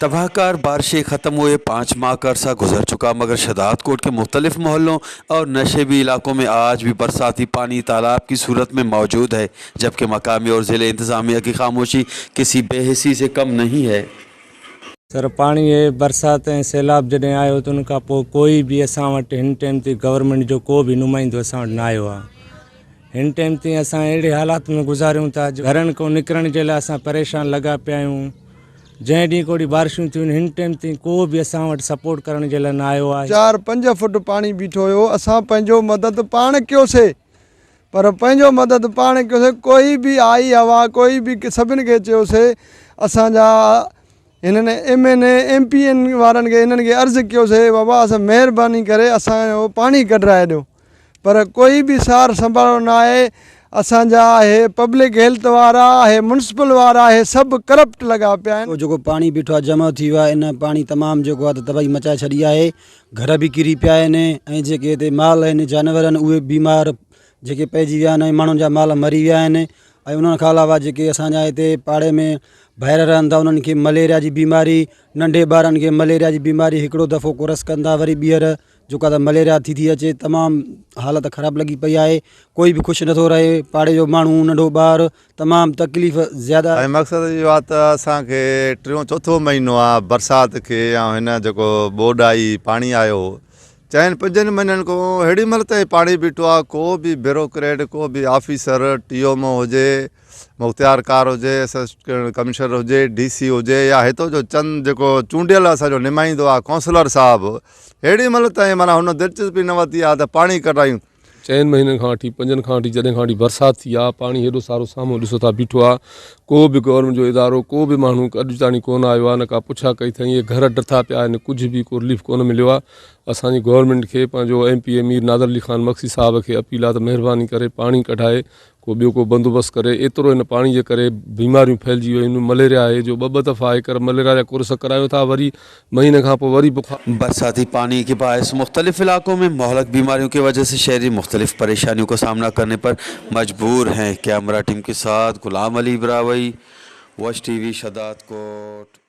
तबाहकार बारिशें ख़त्म हुए 5 माह का अरसा गुजर चुका, मगर शहदादकोट के मुख्तलिफ मोहल्लों और नशेबी इलाकों में आज भी बरसाती पानी तालाब की सूरत में मौजूद है, जबकि मकामी और ज़िले इंतज़ामिया की खामोशी किसी बेहिसी से कम नहीं है। सर पाणी हे बरसात ऐं सैलाब जॾहिं आयो त उन खां पोइ कोई बि असां वटि हिन टाइम ते गवर्नमेंट जो को बि नुमाइंदो असां वटि न आयो आहे। हिन टाइम ते असां अहिड़े हालात में गुज़ारियूं था, घरनि खां निकिरण जे लाइ असां परेशान लॻा पिया आहियूं। जंहिं ॾींहुं कोड़ी बारिशूं थियूं आहिनि, हिन टाइम ताईं को बि असां वटि सपोर्ट करण जे लाइ न आयो आहे। 4-5 फुट पाणी बीठो हुयो, असां पंहिंजो मदद पाण कयोसीं, पर पंहिंजो मदद पाण कयोसीं, कोई बि आई हवा कोई बि सभिनि खे चयोसीं। असांजा हिननि M N A M P N वारनि खे हिननि खे अर्ज़ु कयोसीं, बाबा असां महिरबानी करे असांजो पाणी कढाए ॾियो, पर कोई बि सार संभालो न आहे। असांजा हे पब्लिक हेल्थ वारा, हे म्युनिसिपल वारा, हे सभु करप्ट लॻा पिया आहिनि। जेको पाणी बीठो आहे जमा थी वियो आहे, इन पाणी तमामु जेको आहे त तबाही मचाए छॾी आहे। घर बि किरी पिया आहिनि ऐं जेके हिते माल आहिनि जानवर आहिनि उहे बीमार जेके पइजी विया आहिनि ऐं माण्हुनि जा माल मरी विया आहिनि। ऐं उन्हनि खां अलावा जेके असांजा हिते पाड़े में ॿाहिरि रहनि था उन्हनि खे मलेरिया जी बीमारी, नंढे ॿारनि खे मलेरिया जी बीमारी, हिकिड़ो दफ़ो कोरस कंदा वरी ॿीहर जेको आहे त मलेरिया थी थी अचे। तमामु हालत ख़राबु लॻी पई आहे, कोई बि ख़ुशि नथो रहे, पाड़े जो माण्हू नंढो ॿार तमामु तकलीफ़ ज़्यादा। ऐं मक़सदु इहो आहे त असांखे टियों चोथों महीनो आहे बरसाति खे ऐं हिन जेको ॿोॾ आई पाणी आयो, 4-5 महीननि खां अहिड़ी महिल ताईं पाणी बीठो आहे। को बि ब्यूरोक्रेट, को बि ऑफिसर, टी ओ में हुजे, मुख़्तियारकार हुजे, असिस्टेंट कमिश्नर हुजे, डी सी हुजे, या हितां जो चंद जेको चूंडियल असांजो नुमाइंदो आहे काउंसिलर साहिबु, अहिड़ी महिल ताईं माना हुन दिलचस्पी न वरिती आहे त पाणी कढायूं। 4 महीननि खां वठी 5 खां वठी जॾहिं खां वठी बरसाति थी आहे, पाणी हेॾो सारो साम्हूं ॾिसो था बीठो आहे। को बि गवर्नमेंट जो इदारो, को बि माण्हू अॼु ताईं कोन आयो आहे, न का पुछा कई अथई। इहे घर डथा पिया आहिनि, कुझु बि को रिलीफ कोन मिलियो आहे। असांजी गवर्नमेंट खे पंहिंजो M P A Mir Nadir Ali Khan Maksi Sahib खे अपील आहे त महिरबानी करे पाणी कढाए को ॿियो को बंदोबस्तु करे। एतिरो हिन पाणी जे करे बीमारियूं फैलिजी वियूं आहिनि। मलेरिया आहे जो 2-2 दफ़ा हिकु मलेरिया जा कोर्स करायूं था, वरी महीने खां पोइ वरी बुखार। बरसाती पानी के बायस मुख्तलिफ इलाकों में मोहलक बीमारियों की वजह से शहरी मुख्तलिफ परेशानियों का सामना करने पर मजबूर हैं। कैमरा टीम के साथ गुलाम अली बरावई, वश टीवी, शहदादकोट।